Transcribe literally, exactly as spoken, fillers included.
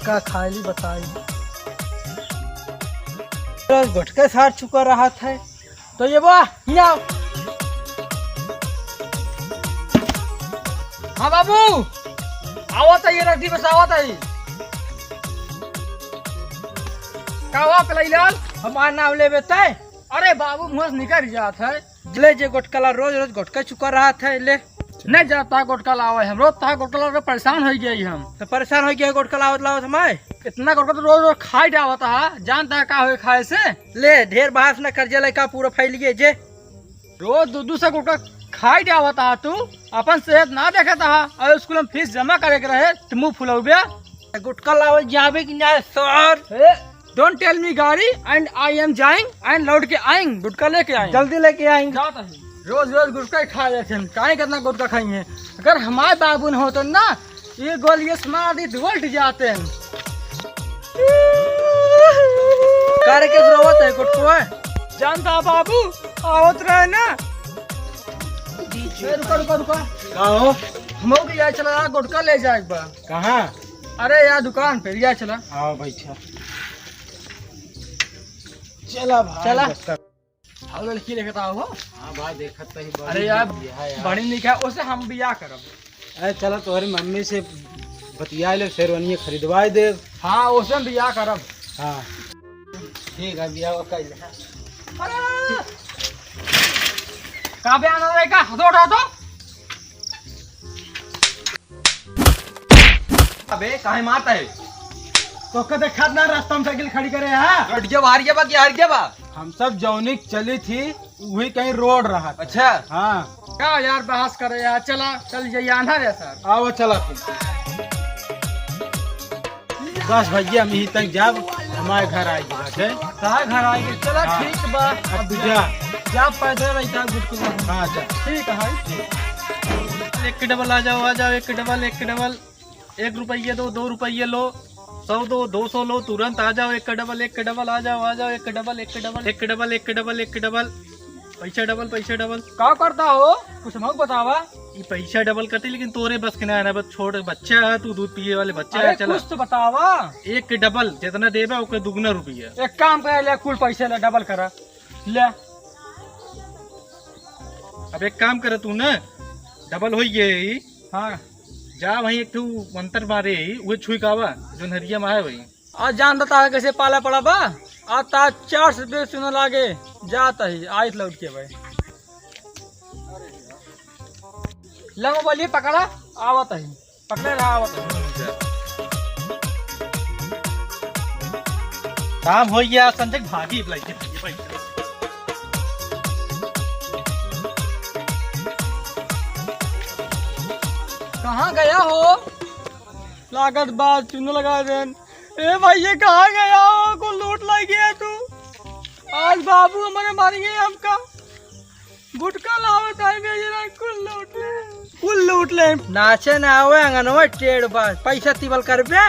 का खाइली बताई। रोज गुटके सार चुका रहत है। तो ये बा, हियाँ आओ। हाँ बाबू, आवत है, ये रख दी, बस आवत है। का हुआ कलई लाल, हमार नाम लेबे तय? अरे बाबू, मुँह से निकल जात है। ले जे गोटकला रोज रोज गोटका चुका रहत है, ले। नहीं जाता गोटका लावे हम, रोज तहा गोटका लावे, परेशान होइ गए हम। तो परेशान होइ गए गोटका लावत लावत हमारे। इतना गोटका तो रोज रोज खाई जावत हा, जानता है का होए खाए से? ले, ढेर बहस न कर, जे लइका पूरा फैल गए जे। रोज दू दू से गोटका खाई जावत हा तू, अपन सेहत ना देखत हा, और स्कूल में फीस जमा करे के रहे, तो मुँह फुलौबे। गुटका लावल जाबे कि ना सर? ए, don't tell me गाड़ी, and I am जाइंग, and लौट के आइंग, गुटका लेके आइंग। जल्दी लेके आइंग। जात है। रोज रोज गुटका ही खा लेते हैं, काहे कितना गुटका खाएंगे? अगर हमारे बाबू न होते ना, ये गोलियां से मार दी, उल्ट जाते हैं। का रे, के रोवत है गुटका? जानता बाबू, आवत रहे ना। ए, रुका, रुका, रुका। का हो? हमहू के यार चला, गुटका ले जाए एक बार। कहाँ? अरे यार, दुकान पे लिया चला। आओ बैठा। चला भाई, चला। बस कर। आओ लड़की लेके तो आओ हो। हाँ भाई, देखत तो ही बड़ी अरे यार, बिया है यार। बड़ी निक है, उसे हम बिया करब। अरे चला, तोहरी मम्मी से बतिया ले, शेरवानिया खरीदवाए दे। हाँ, उसे हम बिया करब। हाँ। ठीक है, बिया वो कर ले। अरे! का बे आना रे, का? हथो उठा तो। अबे, काहे मारता है? तो कदे खाद ना रास्ता में साइकिल खड़ी करे, हाँ? हट गया बा, हार गया बा, कि हार गया बा? हम सब जौनिक चली थी, वही कहीं रोड रहा था। अच्छा। हाँ। का यार बहस करे यार, चला, चल जाइए, आन्हर है सर। आओ, चला फिर। बस भैया, हम यहीं तक जाब, हमारे घर आए के बात है। कहाँ घर आए के? चला, हाँ। ठीक बा। अब तू जा। जा, पैदल रही था, गुटकुला। हाँ, जा। ठीक है। एक डबल आ जाओ, आ जाओ, एक डबल, एक डबल। एक रुपये दो, दो रुपये लो, सौ दो, दो सौ लो, तुरंत आ जाओ, एक डबल, एक डबल, आ जाओ, आ जाओ, एक डबल, एक डबल, एक डबल, एक डबल, एक डबल। पैसा डबल, पैसा डबल। का करता हो? कुछ मत बतावा। ई पैसा डबल करते, लेकिन तोरे बस के ना है ना, बस छोड़, बच्चा है तू, दूध पिए वाले बच्चा अरे है, चला। कुछ तो बतावा। एक डबल, जितना देबे, ओके दुगना रुपया। एक काम करे, ले, कुल पैसा ले, डबल करा, ले। अब एक काम करे तू ना, डबल हो गए ई। हाँ। जा वहीं एक ठो मंतर मारे ही, उहे छुई कावा, जो नहरिया में है वहीं। आज जान देता है कैसे पाला पड़ा बा। आज ता चार सौ रुपये सुना लागे, जाता ही, आइत लौट के भाई। ला मोबाइल ये पकड़ा, आवत ही, पकड़े रहा, आवत ही। काम हो गया, संजय भागी बुलाई के भाई। कहाँ गया हो? लागत बात चुन लगा देन। ए भाई, ये कहाँ गया हो? कुल लूट लाई गया तू। आज बाबू हमारे मारेंगे हमका। गुटका लावे ताई में जरा कुल लूट ले। कुल लूट ले। नाचे ना आवे अंगनवा टेढ़ बा। पैसा तिबल करबे?